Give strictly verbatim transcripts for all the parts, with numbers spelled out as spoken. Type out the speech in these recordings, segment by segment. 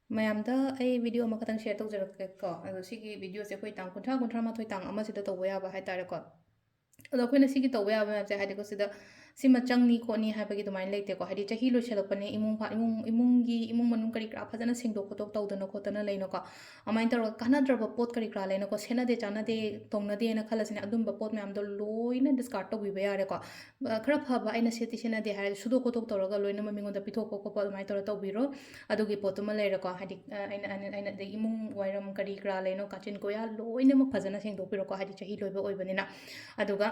ꯃꯌꯥꯝꯗ ꯑꯩ video ꯑꯃꯈꯛꯇꯪ share ꯇꯧꯖꯔꯛꯀꯦꯀꯣ꯫ ꯑꯗꯣ ꯁꯤꯒꯤ videoꯁꯦ ꯑꯩꯈꯣꯏ ꯇꯥꯡ ꯀꯨꯟꯊ꯭ꯔꯥ, ꯀꯨꯟꯊ꯭ꯔꯥ ꯃꯥꯊꯣꯏ, ꯇꯥꯡ ꯑꯃꯁꯤꯗ ꯇꯧꯕ ꯌꯥꯕ ꯍꯥꯏꯇꯥꯔꯦꯀꯣ꯫ ꯑꯗꯣ ꯑꯩꯈꯣꯏꯅ ꯁꯤꯒꯤ ꯇꯧꯕ ꯌꯥꯕ ꯃꯌꯥꯝꯁꯦ ꯍꯥꯏꯗꯤꯀꯣ, ꯁꯤꯗ ꯁꯤꯃ ꯆꯪꯅꯤ ꯈꯣꯠꯅꯤ ꯍꯥꯏꯕꯒꯤ ꯑꯗꯨꯃꯥꯏꯅ ꯂꯩꯇꯦꯀꯣ꯫ ꯍꯥꯏꯗꯤ ꯆꯍꯤ ꯂꯣꯏꯁꯜꯂꯛꯄꯅꯦ, ꯏꯃꯨꯡ ꯐ-, ꯏꯃꯨꯡ, ꯏꯃꯨꯡꯒꯤ, ꯏꯃꯨꯡ ꯃꯅꯨꯡ ꯀꯔꯤ ꯀꯔꯥ ꯐꯖꯅ ꯁꯦꯡꯗꯣꯛ ꯈꯣꯠꯇꯣꯛ ꯇꯧꯗꯅ ꯈꯣꯠꯇꯅ ꯂꯩꯅꯀꯣ꯫ ꯑꯗꯨꯃꯥꯏꯅ ꯇꯧꯔꯒ ꯀꯥꯟꯅꯗ꯭ꯔꯕ ꯄꯣꯠ ꯀꯔꯤ ꯀꯔꯥ ꯂꯩꯅꯀꯣ, ꯁꯦꯠꯅꯗꯦ ꯆꯥꯅꯗꯦ, ꯇꯧꯅꯗꯦꯅ ꯈꯜꯂꯁꯤꯅꯦ, ꯑꯗꯨꯝꯕ ꯄꯣꯠ ꯃꯌꯥꯝꯗꯣ ꯂꯣꯏꯅ discard ꯇꯧꯕꯤꯕ ꯌꯥꯔꯦꯀꯣ꯫ ꯑ, ꯈꯔ ꯐꯕ ꯑꯩꯅ ꯁꯦꯠꯇꯤ ꯁꯦꯠꯅꯗꯦ ꯍꯥꯏꯔꯗꯤ ꯁꯨꯗꯣꯛ ꯈꯣꯠꯇꯣꯛ ꯇꯧꯔꯒ ꯂꯣꯏꯅꯃꯛ ꯃꯤꯉꯣꯟꯗ ꯄꯤꯊꯣꯛꯄ ꯈꯣꯠꯄ ꯑꯗꯨꯃꯥꯏꯅ ꯇꯧꯔ ꯇꯧꯕꯤꯔꯣ꯫ ꯑꯗꯨꯒꯤ ꯄꯣꯠꯇꯨꯃ ꯂꯩꯔꯦꯀꯣ꯫ ꯍꯥꯏꯗꯤ, ꯑ, ꯑꯩꯅ, ꯑꯩꯅ, ꯑꯩꯅ ꯑꯗꯩ ꯏꯃꯨꯡ ꯋꯥꯏꯔꯝ ꯀꯔꯤ ꯀꯔꯥ ꯂꯩꯅꯣ, ꯀꯥꯆꯤꯟ ꯀꯣꯌꯥ ꯂꯣꯏꯅꯃꯛ ꯐꯖꯅ ꯁꯦꯡꯗꯣꯛꯄꯤꯔꯣꯀꯣ, ꯍꯥꯏꯗꯤ ꯆꯍꯤ ꯂꯣꯏꯕ ꯑꯣꯏꯕꯅꯤꯅ꯫ ꯑꯗꯨꯒ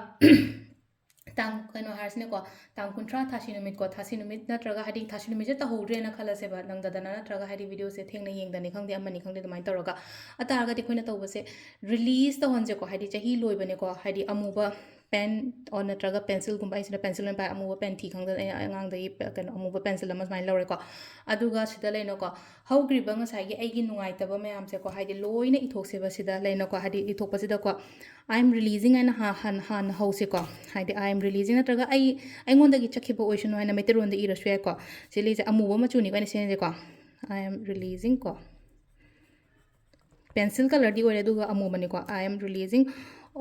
ꯇꯥꯡ, ꯀꯩꯅꯣ ꯍꯥꯏꯔꯁꯤꯅꯦꯀꯣ, ꯇꯥꯡ ꯀꯨꯟꯊ꯭ꯔꯥ ꯊꯥꯁꯤ ꯅꯨꯃꯤꯠꯀꯣ, ꯊꯥꯁꯤ ꯅꯨꯃꯤꯠ ꯅꯠꯇ꯭ꯔꯒ ꯍꯥꯏꯗꯤ ꯊꯥꯁꯤ ꯅꯨꯃꯤꯠꯁꯦ ꯇꯧꯍꯧꯗ꯭ꯔꯦꯅ ꯈꯜꯂꯁꯦꯕ, ꯅꯪꯗꯗꯅ ꯅꯠꯇ꯭ꯔꯒ ꯍꯥꯏꯗꯤ videoꯁꯦ ꯊꯦꯡꯅ ꯌꯦꯡꯗꯅꯤ ꯈꯪꯗꯦ, ꯑꯃꯅꯤ ꯈꯪꯗꯦ, ꯑꯗꯨꯃꯥꯏꯅ ꯇꯧꯔꯒ꯫ ꯑꯗꯨ ꯇꯥꯔꯒꯗꯤ ꯑꯩꯈꯣꯏꯅ ꯇꯧꯕꯁꯦ release ꯇꯧꯍꯟꯁꯦꯀꯣ, ꯍꯥꯏꯗꯤ ꯆꯍꯤ ꯂꯣꯏꯕꯅꯦꯀꯣ, ꯍꯥꯏꯗꯤ ꯑꯃꯨꯕ pen or ꯅꯠꯇ꯭ꯔꯒ pencilꯒꯨꯝꯕ, ꯑꯩꯁꯤꯅ pencil ꯑꯣꯏꯅ ꯄꯥꯏ, ꯑꯃꯨꯕ pen ꯊꯤ ꯈꯪꯗꯅ ꯑꯩꯅ ꯑꯉꯥꯡꯗꯒꯤ ꯀꯩꯅꯣ ꯑꯃꯨꯕ pencil ꯑꯃ ꯁꯨꯃꯥꯏꯅ ꯂꯧꯔꯦꯀꯣ꯫ ꯑꯗꯨꯒ ꯁꯤꯗ ꯂꯩꯅꯀꯣ, ꯍꯧꯈ꯭ꯔꯤꯕ ꯉꯁꯥꯏꯒꯤ ꯑꯩꯒꯤ ꯅꯨꯡꯉꯥꯏꯇꯕ ꯃꯌꯥꯝꯁꯦꯀꯣ, ꯍꯥꯏꯗꯤ ꯂꯣꯏꯅ ꯏꯊꯣꯛꯁꯦꯕ ꯁꯤꯗ ꯂꯩꯅꯀꯣ, ꯍꯥꯏꯗꯤ ꯏꯊꯣꯛꯄꯁꯤꯗꯀꯣ, "I am releasing" ꯍꯥꯏꯅ ꯍꯥ-, ꯍꯥꯟ-, ꯍꯥꯟꯅ ꯍꯧꯁꯤꯀꯣ꯫ ꯍꯥꯏꯗꯤ "I am releasing" ꯅꯠꯇ꯭ꯔꯒ ꯑꯩ, ꯑꯩꯉꯣꯟꯗꯒꯤ ꯆꯠꯈꯤꯕ ꯑꯣꯏꯁꯅꯨ ꯍꯥꯏꯅ ꯃꯩꯇꯩꯂꯣꯟꯗ ꯏꯔꯁꯨ ꯌꯥꯏꯀꯣ꯫ ꯁꯤ ꯂꯩꯁꯦ ꯑꯃꯨꯕ ꯃꯆꯨꯅꯤꯀꯣ ꯑꯩꯅ ꯁꯤꯖꯤꯟꯅꯁꯦꯀꯣ꯫ "I am releasing" ꯀꯣ꯫ Pencil colourꯗꯤ ꯑꯣꯏꯔꯦ, ꯑꯗꯨꯒ ꯑꯃꯨꯕꯅꯤꯀꯣ꯫ "I am releasing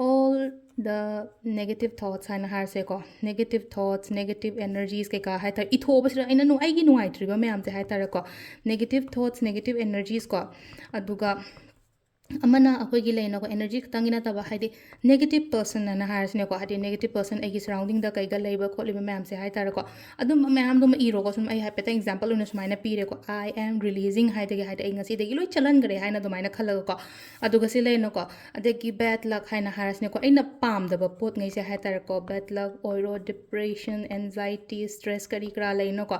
all the negative thoughts" ꯍꯥꯏꯅ ꯍꯥꯏꯔꯁꯦꯀꯣ꯫ Negative thoughts, negative energies ꯀꯩꯀꯥ ꯍꯥꯏꯇꯥꯔꯦ, ꯏꯊꯣꯛꯑꯕꯁꯤꯗ ꯑꯩꯅ ꯅꯨꯡ-, ꯑꯩꯒꯤ ꯅꯨꯡꯉꯥꯏꯇ꯭ꯔꯤꯕ ꯃꯌꯥꯝꯁꯦ ꯍꯥꯏꯇꯥꯔꯦꯀꯣ, negative thoughts, negative energies ꯀꯣ꯫ ꯑꯗꯨꯒ ꯑꯃꯅ ꯑꯩꯈꯣꯏꯒꯤ ꯂꯩꯅꯀꯣ, energy ꯈꯛꯇꯪꯒꯤ ꯅꯠꯇꯕ, ꯍꯥꯏꯗꯤ negative person ꯑꯅ ꯍꯥꯏꯔꯁꯤꯅꯦꯀꯣ, ꯍꯥꯏꯗꯤ negative person ꯑꯩꯒꯤ surroundingꯗ ꯀꯩꯒ ꯂꯩꯕ ꯈꯣꯠꯂꯤꯕ ꯃꯌꯥꯝꯁꯦ ꯍꯥꯏꯇꯥꯔꯦꯀꯣ, ꯑꯗꯨꯝꯕ ꯃꯌꯥꯝꯗꯨꯃ ꯏꯔꯣꯀꯣ꯫ ꯁꯨꯝ ꯑꯩ ꯍꯥꯏꯐꯦꯠꯇꯪ example ꯑꯣꯏꯅ ꯁꯨꯃꯥꯏꯅ ꯄꯤꯔꯦꯀꯣ, "I am releasing" ꯍꯥꯏꯗꯒꯤ ꯍꯥꯏꯗꯤ ꯑꯩ ꯉꯁꯤꯗꯒꯤ ꯂꯣꯏ ꯆꯠꯍꯟꯈ꯭ꯔꯦ ꯍꯥꯏꯅ ꯑꯗꯨꯃꯥꯏꯅ ꯈꯜꯂꯒꯀꯣ꯫ ꯑꯗꯨꯒ ꯁꯤ ꯂꯩꯅꯀꯣ, ꯑꯗꯒꯤ bad luck ꯍꯥꯏꯅ ꯍꯥꯏꯔꯁꯤꯅꯦꯀꯣ, ꯑꯩꯅ ꯄꯥꯝꯗꯕ ꯄꯣꯠꯉꯩꯁꯦ ꯍꯥꯏꯇꯥꯔꯦꯀꯣ, bad luck ꯑꯣꯏꯔꯣ, depression, anxiety, stress ꯀꯔꯤ ꯀꯔꯥ ꯂꯩꯅꯀꯣ,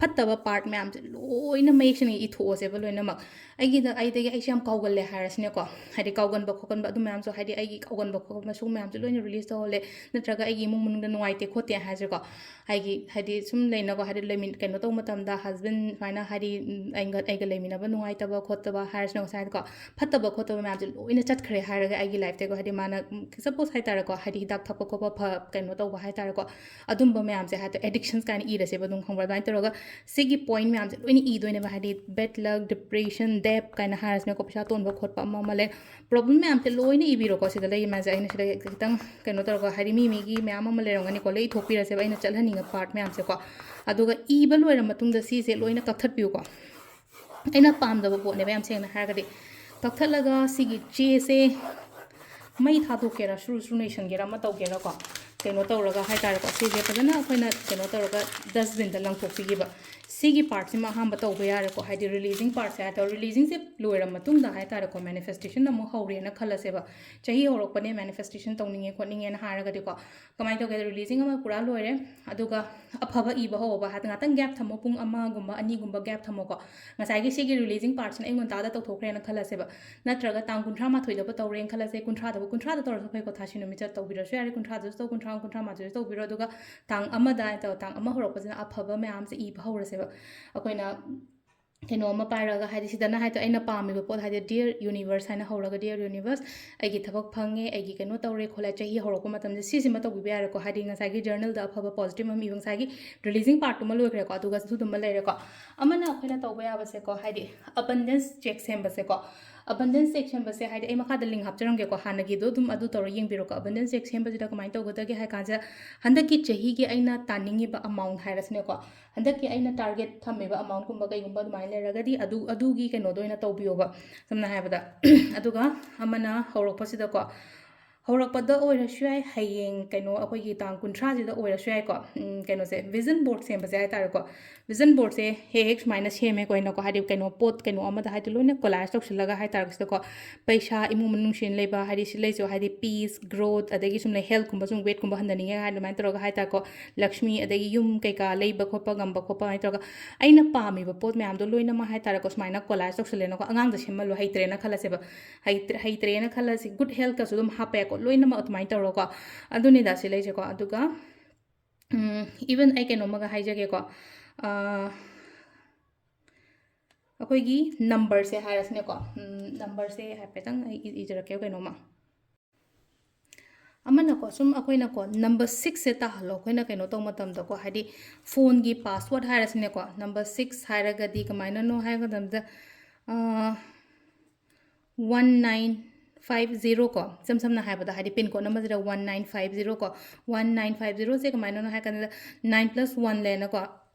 ꯐꯠꯇꯕ part ꯃꯌꯥꯝꯁꯦ ꯂꯣꯏꯅ ꯃꯌꯦꯛ ꯁꯦꯡꯅ ꯏꯊꯣꯛꯑꯁꯦꯕ ꯂꯣꯏꯅꯃꯛ꯫ ꯑꯩꯒꯤꯗ, ꯑꯩꯗꯒꯤ ꯑꯩꯁꯦ ꯌꯥꯝ ꯀꯥꯎꯒꯜꯂꯦ ꯍꯥꯏꯔꯁꯤꯅꯦꯀꯣ, ꯍꯥꯏꯗꯤ ꯀꯥꯎꯒꯟꯕ ꯈꯣꯠꯀꯟꯕ ꯑꯗꯨ ꯃꯌꯥꯝꯁꯨ, ꯍꯥꯏꯗꯤ ꯑꯩꯒꯤ ꯀꯥꯎꯒꯟꯕ ꯈꯣꯠꯀꯟꯕ ꯁꯤꯒꯨꯝꯕ ꯃꯌꯥꯝꯁꯦ ꯂꯣꯏꯅ release ꯇꯧꯍꯜꯂꯦ, ꯅꯠꯇ꯭ꯔꯒ ꯑꯩꯒꯤ ꯏꯃꯨꯡ ꯃꯅꯨꯡꯗ ꯅꯨꯡꯉꯥꯏꯇꯦ ꯈꯣꯠꯇꯦ ꯍꯥꯏꯔꯁꯤꯀꯣ, ꯑꯩꯒꯤ, ꯍꯥꯏꯗꯤ ꯁꯨꯝ ꯂꯩꯅꯀꯣ, ꯍꯥꯏꯗꯤ ꯂꯩꯃꯤꯟ-, ꯀꯩꯅꯣ ꯇꯧꯕ ꯃꯇꯝꯗ husband ꯁꯨꯃꯥꯏꯅ, ꯍꯥꯏꯗꯤ, ꯎꯝ, ꯑꯩꯒ, ꯑꯩꯒ ꯂꯩꯃꯤꯟꯅꯕ ꯅꯨꯡꯉꯥꯏꯇꯕ ꯈꯣꯠꯇꯕ ꯍꯥꯏꯔꯁꯤꯅꯦ, ꯉꯁꯥꯏꯗꯀꯣ, ꯐꯠꯇꯕ ꯈꯣꯠꯇꯕ ꯃꯌꯥꯝꯁꯦ ꯂꯣꯏꯅ ꯆꯠꯈ꯭ꯔꯦ ꯍꯥꯏꯔꯒ ꯑꯩꯒꯤ lifeꯇꯒꯤ, ꯍꯥꯏꯗꯤ ꯃꯥꯅ, ꯎꯝ, suppose ꯍꯥꯏꯇꯥꯔꯦꯀꯣ, ꯍꯥꯏꯗꯤ ꯍꯤꯗꯥꯛ ꯊꯛꯄ ꯈꯣꯠꯄ ꯐ-, ꯀꯩꯅꯣ ꯇꯧꯕ ꯍꯥꯏꯇꯥꯔꯦꯀꯣ, ꯑꯗꯨꯝꯕ ꯃꯌꯥꯝꯁꯦ ꯍꯥꯏꯗꯤ addictions ꯀꯥꯏꯅ ꯏꯔꯁꯦꯕ ꯑꯗꯨꯝ, ꯈꯪꯕ꯭ꯔꯥ? ꯑꯗꯨꯃꯥꯏꯅ ꯇꯧꯔꯒ ꯁꯤꯒꯤ point ꯃꯌꯥꯝꯁꯦ ꯂꯣꯏꯅ ꯏꯗꯣꯏꯅꯦꯕ, ꯍꯥꯏꯗꯤ bad luck, depression, debt ꯀꯥꯏꯅ ꯍꯥꯏꯔꯁꯤꯅꯦꯀꯣ, ꯄꯩꯁꯥ ꯇꯣꯟꯕ ꯈꯣꯠꯄ ꯑꯃ ꯑꯃ ꯂꯩ, ꯄ꯭ꯔꯣꯕ꯭ꯂꯦꯝ ꯃꯌꯥꯝꯁꯦ ꯂꯣꯏꯅ ꯏꯕꯤꯔꯣꯀꯣ꯫ ꯁꯤꯗ ꯂꯩ ꯃꯌꯥꯝꯁꯦ ꯑꯩꯅ ꯁꯤꯗ ꯈꯤꯇꯪ ꯀꯩꯅꯣ ꯇꯧꯔꯒ, ꯍꯥꯏꯗꯤ ꯃꯤ ꯃꯤꯒꯤ ꯃꯌꯥꯝ ꯑꯃ ꯂꯩꯔꯝꯒꯅꯤꯀꯣ, ꯂꯣꯏ ꯏꯊꯣꯛꯄꯤꯔꯁꯦꯕ ꯑꯩꯅ ꯆꯠꯍꯟꯅꯤꯡꯕ ꯄꯥꯔꯠ ꯃꯌꯥꯝꯁꯦꯀꯣ꯫ ꯑꯗꯨꯒ ꯏꯕ ꯂꯣꯏꯔ ꯃꯇꯨꯡꯗ ꯁꯤꯁꯦ ꯂꯣꯏꯅ ꯀꯛꯊꯠꯄꯤꯌꯨꯀꯣ꯫ ꯑꯩꯅ ꯄꯥꯝꯗꯕ ꯄꯣꯠꯅꯦꯕ, ꯌꯥꯝ ꯁꯦꯡꯅ ꯍꯥꯏꯔꯒꯗꯤ꯫ ꯀꯛꯊꯠꯂꯒ ꯁꯤꯒꯤ ꯆꯦꯁꯦ ꯃꯩ ꯊꯥꯗꯣꯛꯀꯦꯔꯥ, ꯁꯨꯔꯨ ꯁꯨꯔꯨ ꯅꯩꯁꯟꯒꯦꯔꯥ, ꯑꯃ ꯇꯧꯒꯦꯔꯥꯀꯣ, ꯀꯩꯅꯣ ꯇꯧꯔꯒ ꯍꯥꯏꯇꯥꯔꯦꯀꯣ, ꯁꯤꯁꯦ ꯐꯖꯅ ꯑꯩꯈꯣꯏꯅ ꯀꯩꯅꯣ ꯇꯧꯔꯒ ꯗꯁꯕꯤꯟꯗ ꯂꯪꯊꯣꯛꯄꯤꯈꯤꯕ꯫ ꯁꯤꯒꯤ ꯄꯥꯔꯠꯁꯤꯃ ꯑꯍꯥꯟꯕ ꯇꯧꯕ ꯌꯥꯔꯦꯀꯣ, ꯍꯥꯏꯗꯤ ꯔꯤꯂꯤꯖꯤꯡ ꯄꯥꯔꯠꯁꯦ ꯍꯥꯏꯇꯥꯔꯦ꯫ ꯔꯤꯂꯤꯖꯤꯡꯁꯦ ꯂꯣꯏꯔ ꯃꯇꯨꯡꯗ ꯍꯥꯏꯇꯥꯔꯦꯀꯣ, ꯃꯦꯅꯤꯐꯦꯁꯇꯦꯁꯟ ꯑꯃꯨꯛ ꯍꯧꯔꯦꯅ ꯈꯜꯂꯁꯦꯕ꯫ ꯆꯍꯤ ꯍꯧꯔꯛꯄꯅꯦ, ꯃꯦꯅꯤꯐꯦꯁꯇꯦꯁꯟ ꯇꯧꯅꯤꯡꯉꯦ ꯈꯣꯠꯅꯤꯡꯉꯦꯅ ꯍꯥꯏꯔꯒꯗꯤꯀꯣ, ꯀꯃꯥꯏꯅ ꯇꯧꯒꯦꯗ, ꯔꯤꯂꯤꯖꯤꯡ ꯑꯃ ꯄꯨꯔꯥ ꯂꯣꯏꯔꯦ, ꯑꯗꯨꯒ ꯑꯐꯕ ꯏꯕ ꯍꯧꯕ ꯍꯥꯏꯗꯤ ꯉꯥꯛꯇꯪ ꯒꯦꯞ ꯊꯝꯃꯣ, ꯄꯨꯡ ꯑꯃꯒꯨꯝꯕ ꯑꯅꯤꯒꯨꯝꯕ ꯒꯦꯞ ꯊꯝꯃꯣꯀꯣ꯫ ꯉꯁꯥꯏꯒꯤ ꯁꯤꯒꯤ ꯔꯤꯂꯤꯖꯤꯡ ꯄꯥꯔꯠꯁꯤꯅ ꯑꯌꯨꯛ ꯉꯟꯇꯥꯗ ꯇꯧꯊꯣꯛꯈ꯭ꯔꯦꯅ ꯈꯜꯂꯁꯦꯕ, ꯅꯠꯇ꯭ꯔꯒ ꯇꯥꯡ ꯀꯨꯟꯊ꯭ꯔꯥ ꯃꯥꯊꯣꯏꯗꯕꯨ ꯇꯧꯔꯦꯅ ꯈꯜꯂꯁꯦ, ꯀꯨꯟꯊ꯭ꯔꯥꯗꯕꯨ, ꯀꯨꯟꯊ꯭ꯔꯥꯗ ꯇꯧꯔꯁꯨ ꯐꯩꯀꯣ, ꯊꯥꯁꯤ ꯅꯨꯃꯤꯠꯇ ꯇꯧꯕꯤꯔꯁꯨ ꯌꯥꯔꯦ, ꯀꯨꯟꯊ꯭ꯔꯥꯗꯁꯨ ꯇꯧ, ꯀꯨꯟꯊ꯭ꯔꯥ, ꯀꯨꯟꯊ꯭ꯔꯥ ꯃꯥꯊꯣꯏꯗꯁꯨ ꯇꯧꯕꯤꯔꯣ, ꯑꯗꯨꯒ ꯇꯥꯡ ꯑꯃꯗ ꯍꯥꯏ ꯇꯧ, ꯇꯥꯡ ꯑꯃ ꯍꯧꯔꯛꯄꯁꯤꯅ ꯑꯐꯕ ꯃꯌꯥꯝꯁꯦ ꯏꯕ ꯍꯧꯔꯁꯦꯕ꯫ ꯑꯩꯈꯣꯏꯅ ꯀꯩꯅꯣ ꯑꯃ ꯄꯥꯏꯔꯒ, ꯍꯥꯏꯗꯤ ꯁꯤꯗꯅ ꯍꯥꯏꯗꯣ ꯑꯩꯅ ꯄꯥꯝꯃꯤꯕ ꯄꯣꯠ, ꯍꯥꯏꯗꯤ "Dear Universe" ꯍꯥꯏꯅ ꯍꯧꯔꯒ, "Dear Universe, ꯑꯩꯒꯤ ꯊꯕꯛ ꯐꯪꯉꯦ, ꯑꯩꯒꯤ ꯀꯩꯅꯣ ꯇꯧꯔꯦ ꯈꯣꯠꯂꯦ", ꯆꯍꯤ ꯍꯧꯔꯛꯄ ꯃꯇꯝꯗ ꯁꯤꯁꯤꯃ ꯇꯧꯕꯤꯕ ꯌꯥꯔꯦꯀꯣ꯫ ꯍꯥꯏꯗꯤ ꯉꯁꯥꯏꯒꯤ ꯖꯔꯅꯦꯜꯗ ꯑꯐꯕ ꯄꯣꯖꯤꯇꯤꯚ ꯑꯃ ꯏꯕ, ꯉꯁꯥꯏꯒꯤ ꯔꯤꯂꯤꯖꯤꯡ ꯄꯥꯔꯠꯇꯨꯃ ꯂꯣꯏꯈ꯭ꯔꯦꯀꯣ, ꯑꯗꯨꯒ ꯑꯗꯨꯗꯨꯃ ꯂꯩꯔꯦꯀꯣ꯫ ꯑꯃꯅ ꯑꯩꯈꯣꯏꯅ ꯇꯧꯕ ꯌꯥꯕꯁꯦꯀꯣ, ꯍꯥꯏꯗꯤ ꯑꯕꯟꯗꯦꯟꯁ ꯆꯦꯛ ꯁꯦꯝꯕꯁꯦꯀꯣ꯫ ꯑꯕꯟꯗꯦꯟꯁ ꯆꯦꯛ ꯁꯦꯝꯕꯁꯦ ꯍꯥꯏꯗꯤ ꯑꯩ ꯃꯈꯥꯗ ꯂꯤꯡ ꯍꯥꯞꯆꯔꯝꯒꯦꯀꯣ, ꯍꯥꯟꯅꯒꯤꯗꯣ ꯑꯗꯨꯝ ꯑꯗꯨ ꯇꯧꯔ ꯌꯦꯡꯕꯤꯔꯣꯀꯣ꯫ ꯑꯕꯟꯗꯦꯟꯁ ꯆꯦꯛ ꯁꯦꯝꯕꯁꯤꯗ ꯀꯃꯥꯏꯅ ꯇꯧꯒꯗꯒꯦ ꯍꯥꯏ ꯀꯥꯟꯁꯤꯗ, ꯍꯟꯗꯛꯀꯤ ꯆꯍꯤꯒꯤ ꯑꯩꯅ ꯇꯥꯅꯤꯡꯉꯤꯕ ꯑꯃꯥꯎꯟ ꯍꯥꯏꯔꯁꯤꯅꯦꯀꯣ, ꯍꯟꯗꯛꯀꯤ ꯑꯩꯅ ꯇꯥꯔꯒꯦꯠ ꯊꯝꯃꯤꯕ ꯑꯃꯥꯎꯟꯒꯨꯝꯕ ꯀꯩꯒꯨꯝꯕ ꯑꯗꯨꯃꯥꯏꯅ ꯂꯩꯔꯒꯗꯤ ꯑꯗꯨ, ꯑꯗꯨꯒꯤ ꯀꯩꯅꯣꯗꯣ ꯑꯣꯏꯅ ꯇꯧꯕꯤꯌꯣꯕ, ꯁꯝꯅ ꯍꯥꯏꯔꯕꯗ꯫ ꯑꯗꯨꯒ ꯑꯃꯅ ꯍꯧꯔꯛꯄꯁꯤꯗꯀꯣ, ꯍꯧꯔꯛꯄꯗ ꯑꯣꯏꯔꯁꯨ ꯌꯥꯏ, ꯍꯌꯦꯡ ꯀꯩꯅꯣ ꯑꯩꯈꯣꯏꯒꯤ ꯇꯥꯡ ꯀꯨꯟꯊ꯭ꯔꯥꯁꯤꯗ ꯑꯣꯏꯔꯁꯨ ꯌꯥꯏꯀꯣ, ꯎꯝ, ꯀꯩꯅꯣꯁꯦ, ꯚꯤꯖꯟ ꯕꯣꯔꯗ ꯁꯦꯝꯕꯁꯦ ꯍꯥꯏꯇꯥꯔꯦꯀꯣ꯫ ꯚꯤꯖꯟ ꯕꯣꯔꯗꯁꯦ ꯍꯦꯛ ꯍꯦꯛ ꯁꯨꯃꯥꯏꯅ ꯁꯦꯝꯃꯦꯀꯣ ꯑꯩꯅꯀꯣ, ꯍꯥꯏꯗꯤ ꯀꯩꯅꯣ ꯄꯣꯠ ꯀꯩꯅꯣ ꯑꯃꯗ ꯍꯥꯏꯗꯤ ꯂꯣꯏꯅ ꯀꯣꯂꯥꯏꯖ ꯇꯧꯁꯤꯜꯂꯒ ꯍꯥꯏꯇꯥꯔꯦ ꯁꯤꯗꯀꯣ, ꯄꯩꯁꯥ, ꯏꯃꯨꯡ ꯃꯅꯨꯡ ꯁꯤꯅ ꯂꯩꯕ, ꯍꯥꯏꯗꯤ ꯁꯤ ꯂꯩꯁꯨ, ꯍꯥꯏꯗꯤ ꯄꯤꯁ, ꯒ꯭ꯔꯣꯠ, ꯑꯗꯒꯤ ꯁꯨꯝ ꯂꯩ, ꯍꯦꯜꯠꯀꯨꯝꯕ ꯁꯨꯝ, ꯋꯦꯠꯀꯨꯝꯕ ꯍꯟꯊꯅꯤꯡꯉꯦ ꯍꯥꯏꯔ ꯑꯗꯨꯃꯥꯏꯅ ꯇꯧꯔꯒ ꯍꯥꯏꯇꯥꯔꯦꯀꯣ, ꯂꯛꯁꯃꯤ, ꯑꯗꯒꯤ ꯌꯨꯝ ꯀꯩꯀꯥ ꯂꯩꯕ ꯈꯣꯠꯄ ꯉꯝꯕ ꯈꯣꯠꯄ ꯑꯗꯨꯃꯥꯏꯅ ꯇꯧꯔꯒ ꯑꯩꯅ ꯄꯥꯝꯃꯤꯕ ꯄꯣꯠ ꯃꯌꯥꯝꯗꯣ ꯂꯣꯏꯅꯃꯛ ꯍꯥꯏꯇꯥꯔꯦꯀꯣ, ꯁꯨꯃꯥꯏꯅ ꯀꯣꯂꯥꯏꯖ ꯇꯧꯁꯜꯂꯦꯅꯀꯣ꯫ ꯑꯉꯥꯡꯗ ꯁꯦꯝꯍꯜꯂꯣ, ꯍꯩꯇ꯭ꯔꯦꯅ ꯈꯜꯂꯁꯦꯕ, ꯍꯩꯇ꯭ꯔꯦ, ꯍꯩꯇ꯭ꯔꯦꯅ ꯈꯜꯂꯁꯤ, ꯒꯨꯗ ꯍꯦꯜꯠꯀꯁꯨ ꯑꯗꯨꯝ ꯍꯥꯞꯄ ꯌꯥꯏꯀꯣ, ꯂꯣꯏꯅꯃꯛ ꯑꯗꯨꯃꯥꯏꯅ ꯇꯧꯔꯒꯀꯣ꯫ ꯑꯗꯨꯅꯤꯗ ꯁꯤ ꯂꯩꯁꯦꯀꯣ꯫ ꯑꯗꯨꯒ ꯏꯚꯟ ꯑꯩ ꯀꯩꯅꯣꯝꯃꯒ ꯍꯥꯏꯖꯒꯦꯀꯣ, ꯑꯩꯈꯣꯏꯒꯤ ꯅꯝꯕꯔꯁꯦ ꯍꯥꯏꯔꯁꯤꯅꯦꯀꯣ, ꯅꯝꯕꯔꯁꯦ ꯍꯥꯏꯐꯦꯠꯇꯪ ꯑꯩ ꯏ-, ꯏꯖꯔꯛꯀꯦ ꯀꯩꯅꯣꯝꯃ꯫ ꯑꯃꯅꯀꯣ, ꯁꯨꯝ ꯑꯩꯈꯣꯏꯅꯀꯣ, ꯅꯝꯕꯔ ꯁꯤꯛꯁꯁꯦ ꯇꯥꯍꯜꯂꯣ꯫ ꯑꯩꯈꯣꯏꯅ ꯀꯩꯅꯣ ꯇꯧꯕ ꯃꯇꯝꯗꯀꯣ, ꯍꯥꯏꯗꯤ ꯐꯣꯟꯒꯤ ꯄꯥꯁꯋꯥꯔꯗ ꯍꯥꯏꯔꯁꯤꯅꯦꯀꯣ, ꯅꯝꯕꯔ ꯁꯤꯛꯁ ꯍꯥꯏꯔꯒꯗꯤ ꯀꯃꯥꯏꯅꯅꯣ ꯍꯥꯏꯕ ꯃꯇꯝꯗ, ꯋꯥꯟ ꯅꯥꯏꯟ ꯐꯥꯏꯚ ꯖꯤꯔꯣ ꯀꯣ, ꯏꯁꯝ ꯁꯝꯅ ꯍꯥꯏꯔꯕꯗ, ꯍꯥꯏꯗꯤ ꯄꯤꯟ ꯀꯣꯗ ꯅꯝꯕꯔꯁꯤꯗ ꯋꯥꯟ ꯅꯥꯏꯟ ꯐꯥꯏꯚ ꯖꯤꯔꯣ ꯀꯣ, ꯋꯥꯟ ꯅꯥꯏꯟ ꯐꯥꯏꯚ ꯖꯤꯔꯣꯁꯦ ꯀꯃꯥꯏꯅꯅꯣ ꯍꯥꯏ ꯀꯥꯟꯗ, ꯅꯥꯏꯟ ꯄ꯭ꯂꯁ ꯋꯥꯟ ꯂꯩꯅꯀꯣ,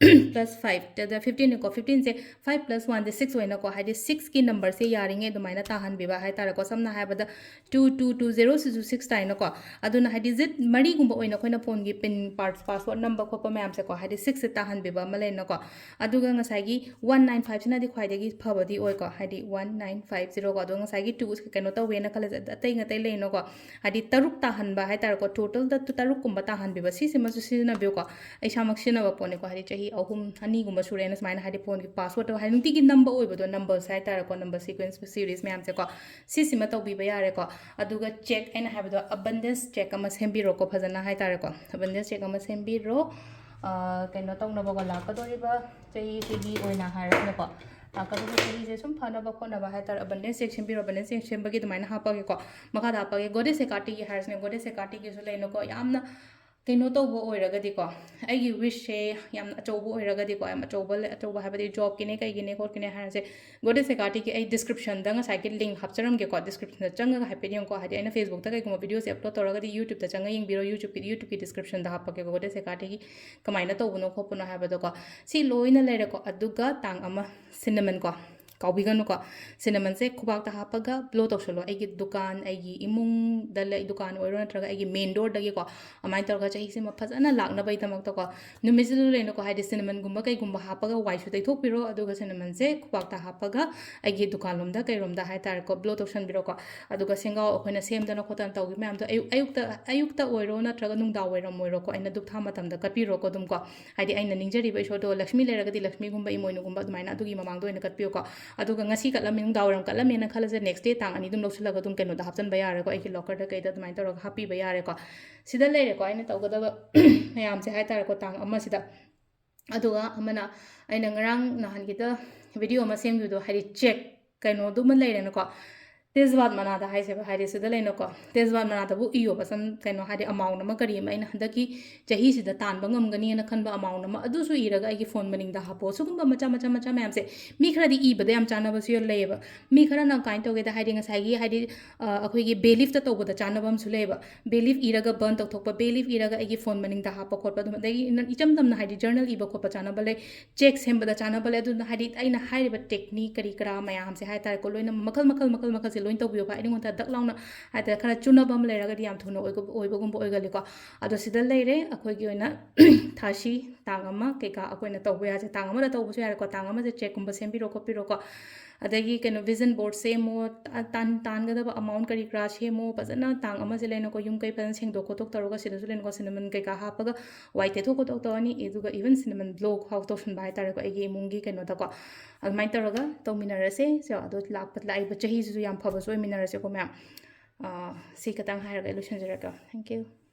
ꯄ꯭ꯂꯁ ꯐꯥꯏꯚ, ꯑꯗ ꯐꯤꯐꯇꯤꯟꯅꯤꯀꯣ, ꯐꯤꯐꯇꯤꯟꯁꯦ ꯐꯥꯏꯚ ꯄ꯭ꯂꯁ ꯋꯥꯟꯁꯦ ꯁꯤꯛꯁ ꯑꯣꯏꯅꯀꯣ, ꯍꯥꯏꯗꯤ ꯁꯤꯛꯁꯀꯤ ꯅꯝꯕꯔꯁꯦ ꯌꯥꯔꯤꯉꯩ ꯑꯗꯨꯃꯥꯏꯅ ꯇꯥꯍꯟꯕꯤꯕ ꯍꯥꯏꯇꯥꯔꯦꯀꯣ꯫ ꯁꯝꯅ ꯍꯥꯏꯔꯕꯗ, ꯇꯨ ꯇꯨ ꯇꯨ ꯖꯦꯔꯣꯁꯤꯁꯨ ꯁꯤꯛꯁ ꯇꯥꯏꯅꯀꯣ꯫ ꯑꯗꯨꯅ ꯍꯥꯏꯗꯤ ꯖꯤꯠ ꯃꯔꯤꯒꯨꯝꯕ ꯑꯣꯏꯅ ꯑꯩꯈꯣꯏꯅ ꯐꯣꯟꯒꯤ ꯄꯤꯟ ꯄꯥꯁ-, ꯄꯥꯁꯋꯥꯔꯗ ꯅꯝꯕ ꯈꯣꯠꯄ ꯃꯌꯥꯝꯁꯦꯀꯣ, ꯍꯥꯏꯗꯤ ꯁꯤꯛꯁꯁꯦ ꯇꯥꯍꯟꯕꯤꯕ ꯑꯃ ꯂꯩꯅꯀꯣ꯫ ꯑꯗꯨꯒ ꯉꯁꯥꯏꯒꯤ ꯋꯥꯟ ꯅꯥꯏꯟ ꯐꯥꯏꯚꯁꯤꯅꯗꯤ ꯈ꯭ꯋꯥꯏꯗꯒꯤ ꯐꯕꯗꯤ ꯑꯣꯏꯀꯣ, ꯍꯥꯏꯗꯤ ꯋꯥꯟ ꯅꯥꯏꯟ ꯐꯥꯏꯚ ꯖꯤꯔꯣꯀꯣ꯫ ꯑꯗꯣ ꯉꯁꯥꯏꯒꯤ ꯇꯨ ꯀꯩꯅꯣ ꯇꯧꯋꯦꯅ ꯈꯜꯂꯁꯦ, ꯑꯇꯩ ꯑꯇꯩ ꯂꯩꯅꯀꯣ, ꯍꯥꯏꯗꯤ ꯇꯔꯨꯛ ꯇꯥꯍꯟꯕ ꯍꯥꯏꯇꯥꯔꯦꯀꯣ, ꯇꯣꯇꯦꯜꯗ ꯇꯔꯨꯛꯀꯨꯝꯕ ꯇꯥꯍꯟꯕꯤꯕ, ꯁꯤꯁꯤꯃꯁꯨ ꯁꯤꯖꯤꯟꯅꯕꯤꯌꯨꯀꯣ꯫ ꯑꯩ ꯏꯁꯥꯃꯛ ꯁꯤꯖꯤꯟꯅꯕ ꯄꯣꯠꯅꯤꯀꯣ, ꯍꯥꯏꯗꯤ ꯆꯍꯤ ꯑꯍꯨꯝ, ꯑꯅꯤꯒꯨꯝꯕ ꯁꯨꯔꯦꯅ ꯁꯨꯃꯥꯏꯅ, ꯍꯥꯏꯗꯤ ꯐꯣꯟꯒꯤ ꯄꯥꯁꯋꯥꯔꯗꯇꯣ, ꯍꯥꯏꯗꯤ ꯅꯨꯡꯇꯤꯒꯤ ꯅꯝꯕ ꯑꯣꯏꯕꯗꯣ, ꯅꯝꯕꯔꯁ ꯍꯥꯏꯇꯥꯔꯦꯀꯣ, ꯅꯝꯕꯔ ꯁꯤꯀ꯭ꯋꯦꯟꯁ ꯁꯤꯔꯤꯁ ꯃꯌꯥꯝꯁꯦꯀꯣ, ꯁꯤꯁꯤꯃ ꯇꯧꯕꯤꯕ ꯌꯥꯔꯦꯀꯣ꯫ ꯑꯗꯨꯒ ꯆꯦꯛ, ꯑꯩꯅ ꯍꯥꯏꯕꯗꯣ, ꯑꯕꯟꯗꯦꯟꯁ ꯆꯦꯛ ꯑꯃ ꯁꯦꯝꯕꯤꯔꯣꯀꯣ, ꯐꯖꯅ ꯍꯥꯏꯇꯥꯔꯦꯀꯣ, ꯑꯕꯟꯗꯦꯟꯁ ꯆꯦꯛ ꯑꯃ ꯁꯦꯝꯕꯤꯔꯣ꯫ ꯑ, ꯀꯩꯅꯣ ꯇꯧꯅꯕꯀꯣ, ꯂꯥꯛꯀꯗꯧꯔꯤꯕ ꯆꯍꯤꯁꯤꯒꯤ ꯑꯣꯏꯅ ꯍꯥꯏꯔꯒꯀꯣ, ꯂꯥꯛꯀꯗꯧꯔꯤꯕ ꯆꯍꯤꯁꯦ ꯁꯨꯝ ꯐꯅꯕ ꯈꯣꯠꯅꯕ ꯍꯥꯏꯇꯥꯔꯦ, ꯑꯕꯟꯗꯦꯟꯁ ꯆꯦꯛ ꯁꯦꯝꯕꯤꯔꯣ, ꯑꯕꯟꯗꯦꯟꯁ ꯆꯦꯛ ꯁꯦꯝꯕꯒꯤ ꯑꯗꯨꯃꯥꯏꯅ ꯍꯥꯞꯄꯒꯦꯀꯣ꯫ ꯃꯈꯥꯗ ꯍꯥꯞꯄꯒꯦ, ꯒꯣꯗꯦꯁ ꯍꯦꯀꯥꯇꯤꯒꯤ ꯍꯥꯏꯔꯁꯤꯅꯦ, ꯒꯣꯗꯦꯁ ꯍꯦꯀꯥꯇꯤꯒꯤꯁꯨ ꯂꯩꯅꯀꯣ, ꯌꯥꯝꯅ ꯀꯩꯅꯣ ꯇꯧꯕ ꯑꯣꯏꯔꯒꯗꯤꯀꯣ, ꯑꯩꯒꯤ ꯋꯤꯁꯁꯦ ꯌꯥꯝ ꯑꯆꯧꯕ ꯑꯣꯏꯔꯒꯗꯤꯀꯣ, ꯌꯥꯝ ꯑꯆꯧꯕ ꯂꯩ-, ꯑꯆꯧꯕ ꯍꯥꯏꯕꯗꯤ ꯖꯣꯕꯀꯤꯅꯦ, ꯀꯩꯒꯤꯅꯦ, ꯈꯣꯠꯀꯤꯅꯦ ꯍꯥꯏꯔꯁꯦ, ꯒꯣꯗꯦꯁ ꯍꯦꯀꯥꯇꯤꯒꯤ ꯑꯩ ꯗꯤꯁꯀ꯭ꯔꯤꯞꯁꯟꯗ ꯉꯁꯥꯏꯒꯤ ꯂꯤꯡ ꯍꯥꯞꯆꯔꯝꯒꯦꯀꯣ, ꯗꯤꯁꯀ꯭ꯔꯤꯞꯁꯟꯗ ꯆꯪꯉꯒ ꯍꯥꯏꯐꯦꯠ ꯌꯦꯡꯉꯨꯀꯣ꯫ ꯍꯥꯏꯗꯤ ꯑꯩꯅ ꯐꯦꯁꯕꯨꯛꯇ ꯀꯩꯒꯨꯝꯕ ꯚꯤꯗꯤꯑꯣꯁꯦ ꯑꯞꯂꯣꯗ ꯇꯧꯔꯒꯗꯤ ꯌꯨꯇ꯭ꯌꯨꯕꯇ ꯆꯪꯉꯒ ꯌꯦꯡꯕꯤꯔꯣ, ꯌꯨꯇ꯭ꯌꯨꯕꯀꯤ, ꯌꯨꯇ꯭ꯌꯨꯕꯀꯤ ꯗꯤꯁꯀ꯭ꯔꯤꯞꯁꯟꯗ ꯍꯥꯞꯄꯛꯀꯦꯀꯣ, ꯒꯣꯗꯦꯁ ꯍꯦꯀꯥꯇꯤꯒꯤ ꯀꯃꯥꯏꯅ ꯇꯧꯕꯅꯣ ꯈꯣꯠꯄꯅꯣ ꯍꯥꯏꯕꯗꯣꯀꯣ꯫ ꯁꯤ ꯂꯣꯏꯅ ꯂꯩꯔꯦꯀꯣ꯫ ꯑꯗꯨꯒ ꯇꯥꯡ ꯑꯃ, ꯁꯤꯅꯃꯟꯀꯣ, ꯀꯥꯎꯕꯤꯒꯅꯨꯀꯣ꯫ ꯁꯤꯅꯃꯟꯁꯦ ꯈꯨꯕꯥꯛꯇ ꯍꯥꯞꯄꯒ ꯕ꯭ꯂꯣ ꯇꯧꯁꯜꯂꯣ꯫ ꯑꯩꯒꯤ ꯗꯨꯀꯥꯟ, ꯑꯩꯒꯤ ꯏꯃꯨꯡꯗ ꯂꯩ, ꯗꯨꯀꯥꯟ ꯑꯣꯏꯔꯣ ꯅꯠꯇ꯭ꯔꯒ ꯑꯩꯒꯤ ꯃꯦꯟ ꯗꯣꯔꯗꯒꯤꯀꯣ, ꯑꯗꯨꯃꯥꯏꯅ ꯇꯧꯔꯒ ꯆꯍꯤꯁꯤꯃ ꯐꯖꯅ ꯂꯥꯛꯅꯕꯒꯤꯗꯃꯛꯇꯀꯣ, ꯅꯨꯃꯤꯠꯁꯤꯗ ꯂꯩꯅꯀꯣ, ꯍꯥꯏꯗꯤ ꯁꯤꯅꯃꯟꯒꯨꯝꯕ ꯀꯩꯒꯨꯝꯕ ꯍꯥꯞꯄꯒ ꯋꯥꯏꯁꯨ ꯇꯩꯊꯣꯛꯄꯤꯔꯣ꯫ ꯑꯗꯨꯒ ꯁꯤꯅꯃꯟꯁꯦ ꯈꯨꯕꯥꯛꯇ ꯍꯥꯞꯄꯒ ꯑꯩꯒꯤ ꯗꯨꯀꯥꯟꯂꯣꯝꯗ ꯀꯩꯔꯣꯝꯗ ꯍꯥꯏꯇꯥꯔꯦꯀꯣ, ꯕ꯭ꯂꯣ ꯇꯧꯁꯟꯕꯤꯔꯣꯀꯣ꯫ ꯑꯗꯨꯒ ꯁꯦꯡꯒꯥꯎ ꯑꯩꯈꯣꯏꯅ ꯁꯦꯝꯗꯅ ꯈꯣꯠꯇꯅ ꯇꯧꯈꯤꯕ ꯃꯌꯥꯝꯗꯣ ꯑꯌꯨꯛ, ꯑꯌꯨꯛꯇ, ꯑꯌꯨꯛꯇ ꯑꯣꯏꯔꯣ ꯅꯠꯇ꯭ꯔꯒ ꯅꯨꯡꯗꯥꯡ ꯋꯥꯏꯔꯝ ꯑꯣꯏꯔꯣꯀꯣ, ꯑꯩꯅ ꯙꯨꯞ ꯊꯥ ꯃꯇꯝꯗ ꯀꯠꯄꯤꯔꯣꯀꯣ ꯑꯗꯨꯝꯀꯣ꯫ ꯍꯥꯏꯗꯤ ꯑꯩꯅ ꯅꯤꯡꯖꯔꯤꯕ ꯏꯁꯣꯔꯗꯣ, ꯂꯛꯁꯃꯤ ꯂꯩꯔꯒꯗꯤ ꯂꯛꯁꯃꯤꯒꯨꯝꯕ, ꯏꯃꯣꯏꯅꯨꯒꯨꯝꯕ, ꯑꯗꯨꯃꯥꯏꯅ ꯑꯗꯨꯒꯤ ꯃꯃꯥꯡꯗ ꯑꯣꯏꯅ ꯀꯠꯄꯤꯌꯨꯀꯣ꯫ ꯑꯗꯨꯒ ꯉꯁꯤ ꯀꯠꯂꯝꯃꯤ, ꯅꯨꯡꯗꯥꯡ ꯋꯥꯏꯔꯝ ꯀꯠꯂꯝꯃꯦꯅ ꯈꯜꯂꯁꯦ, ꯅꯦꯛꯁ ꯗꯦ ꯇꯥꯡ ꯑꯅꯤꯗꯨꯝ ꯂꯧꯁꯤꯜꯂꯒ ꯑꯗꯨꯝ ꯀꯩꯅꯣꯗ ꯍꯥꯞꯆꯤꯟꯕ ꯌꯥꯔꯦꯀꯣ, ꯑꯩꯒꯤ ꯂꯣꯀꯔꯗ ꯀꯩꯗ ꯑꯗꯨꯃꯥꯏꯅ ꯇꯧꯔꯒ ꯍꯥꯞꯄꯤꯕ ꯌꯥꯔꯦꯀꯣ꯫ ꯁꯤꯗ ꯂꯩꯔꯦꯀꯣ ꯑꯩꯅ ꯇꯧꯒꯗꯕ ꯃꯌꯥꯝꯁꯦ ꯍꯥꯏꯇꯥꯔꯦꯀꯣ, ꯇꯥꯡ ꯑꯃꯁꯤꯗ꯫ ꯑꯗꯨꯒ ꯑꯃꯅ, ꯑꯩꯅ ꯉꯔꯥꯡ ꯅꯍꯥꯟꯒꯤꯗ ꯚꯤꯗꯤꯑꯣ ꯑꯃ ꯁꯦꯝꯈꯤꯕꯗꯣ, ꯍꯥꯏꯗꯤ ꯆꯦꯛ ꯀꯩꯅꯣꯗꯨꯃ ꯂꯩꯔꯦꯅꯀꯣ, ꯇꯦꯖꯋꯥꯠ ꯃꯅꯥꯗ ꯍꯥꯏꯁꯦꯕ, ꯍꯥꯏꯗꯤ ꯁꯤꯗ ꯂꯩꯅꯀꯣ, ꯇꯦꯖꯋꯥꯠ ꯃꯅꯥꯗꯕꯨ ꯏꯌꯣꯕ, ꯁꯝ ꯀꯩꯅꯣ ꯍꯥꯏꯗꯤ ꯑꯃꯥꯎꯟ ꯑꯃ, ꯀꯔꯤ ꯑꯃ ꯑꯩꯅ ꯍꯟꯗꯛꯀꯤ ꯆꯍꯤꯁꯤꯗ ꯇꯥꯟꯕ ꯉꯝꯒꯅꯤꯅ ꯈꯟꯕ ꯑꯃꯥꯎꯟ ꯑꯃ, ꯑꯗꯨꯁꯨ ꯏꯔꯒ ꯑꯩꯒꯤ ꯐꯣꯟ ꯃꯅꯤꯡꯗ ꯍꯥꯞꯄꯣ꯫ ꯁꯤꯒꯨꯝꯕ ꯃꯆꯥ ꯃꯆꯥ ꯃꯆꯥ ꯃꯌꯥꯝꯁꯦ ꯃꯤ ꯈꯔꯗꯤ ꯏꯕꯗ ꯌꯥꯝ ꯆꯥꯟꯅꯕꯁꯨ ꯂꯩꯌꯦꯕ꯫ ꯃꯤ ꯈꯔꯅ ꯀꯃꯥꯏꯅ ꯇꯧꯒꯦꯗ, ꯍꯥꯏꯗꯤ ꯉꯁꯥꯏꯒꯤ ꯍꯥꯏꯗꯤ ꯑ, ꯑꯩꯈꯣꯏꯒꯤ ꯕꯦ ꯂꯤꯐꯇ ꯇꯧꯕꯗ ꯆꯥꯟꯅꯕ ꯑꯃꯁꯨ ꯂꯩꯌꯦꯕ꯫ ꯕꯦ ꯂꯤꯐ ꯏꯔꯒ ꯕꯔꯟ ꯇꯧꯊꯣꯛꯄ, ꯕꯦ ꯂꯤꯐ ꯏꯔꯒ ꯑꯩꯒꯤ ꯐꯣꯟ ꯃꯅꯤꯡꯗ ꯍꯥꯞꯄ ꯈꯣꯠꯄ, ꯑꯗꯨꯝ ꯑꯗꯒꯤ ꯏꯆꯝ ꯆꯝꯅ ꯍꯥꯏꯗꯤ ꯖꯔꯅꯦꯜ ꯏꯕ ꯈꯣꯠꯄ ꯆꯥꯟꯅꯕ ꯂꯩ, ꯆꯦꯛ ꯁꯦꯝꯕꯗ ꯆꯥꯟꯅꯕ ꯂꯩ꯫ ꯑꯗꯨꯅ ꯍꯥꯏꯗꯤ ꯑꯩꯅ ꯍꯥꯏꯔꯤꯕ ꯇꯦꯛꯅꯤꯛ ꯀꯔꯤ ꯀꯔꯥ ꯃꯌꯥꯝꯁꯦ ꯍꯥꯏ ꯇꯥꯔꯦꯀꯣ, ꯂꯣꯏꯅ ꯃꯈꯜ ꯃꯈꯜ ꯃꯈꯜ ꯃꯈꯜꯁꯦ ꯂꯣꯏꯅ ꯇꯧꯕꯤꯌꯣꯕ꯫ ꯑꯩꯉꯣꯟꯗ ꯗꯛ ꯂꯥꯎꯅ ꯍꯥꯏ ꯇꯥꯔꯦ ꯈꯔ ꯆꯨꯅꯕ ꯑꯃ ꯂꯩꯔꯒꯗꯤ ꯌꯥꯝ ꯊꯨꯅ ꯑꯣꯏꯒ-, ꯑꯣꯏꯕꯒꯨꯝꯕ ꯑꯣꯏꯒꯜꯂꯤꯀꯣ꯫ ꯑꯗꯣ ꯁꯤꯗ ꯂꯩꯔꯦ ꯑꯩꯈꯣꯏꯒꯤ ꯑꯣꯏꯅ ꯊꯥꯁꯤ, ꯇꯥꯡ ꯑꯃ ꯀꯩꯀꯥ ꯑꯩꯈꯣꯏꯅ ꯇꯧꯕ ꯌꯥꯁꯦ꯫ ꯇꯥꯡ ꯑꯃꯗ ꯇꯧꯕꯁꯨ ꯌꯥꯔꯦꯀꯣ, ꯇꯥꯡ ꯑꯃꯁꯦ ꯆꯦꯛꯀꯨꯝꯕ ꯁꯦꯝꯕꯤꯔꯣ ꯈꯣꯠꯄꯤꯔꯣꯀꯣ꯫ ꯑꯗꯒꯤ ꯀꯩꯅꯣ ꯚꯤꯖꯟ ꯕꯣꯔꯗ ꯁꯦꯝꯃꯣ, ꯇꯥꯟ-, ꯇꯥꯟꯒꯗꯕ ꯑꯃꯥꯎꯟ ꯀꯔꯤ ꯀꯔꯥ ꯁꯦꯝꯃꯣ, ꯐꯖꯅ ꯇꯥꯡ ꯑꯃꯁꯦ ꯂꯩꯅꯀꯣ, ꯌꯨꯝ ꯀꯩ ꯐꯖꯅ ꯁꯦꯡꯗꯣꯛ ꯈꯣꯠꯇꯣꯛ ꯇꯧꯔꯒ ꯁꯤꯗꯁꯨ ꯂꯩꯅꯀꯣ, ꯁꯤꯅꯃꯟ ꯀꯩꯀꯥ ꯍꯥꯞꯄꯒ ꯋꯥꯏ ꯇꯩꯊꯣꯛ ꯈꯣꯠꯇꯣꯛ ꯇꯧꯔꯅꯤ꯫ ꯑꯗꯨꯒ ꯏꯚꯟ ꯁꯤꯅꯃꯟ ꯕ꯭ꯂꯣ ꯐꯥꯎ ꯇꯧꯁꯟꯕ ꯍꯥꯏꯇꯥꯔꯦꯀꯣ, ꯑꯩꯒꯤ ꯏꯃꯨꯡꯒꯤ ꯀꯩꯅꯣꯗꯀꯣ꯫ ꯑꯗꯨꯃꯥꯏꯅ ꯇꯧꯔꯒ ꯇꯧꯃꯤꯟꯅꯔꯁꯦ꯫ So, ꯑꯗꯣ ꯂꯥꯛꯄ, ꯂꯥꯛꯏꯕ ꯆꯍꯤꯁꯤꯁꯨ ꯌꯥꯝ ꯐꯕꯁꯨ ꯑꯣꯏꯃꯤꯟꯅꯔꯁꯦꯀꯣ ꯃꯌꯥꯝ꯫ ꯑꯥ, ꯁꯤ ꯈꯇꯪ ꯍꯥꯏꯔꯒ ꯑꯩ ꯂꯣꯏꯁꯤꯟꯖꯔꯒꯦ꯫ Thank you꯫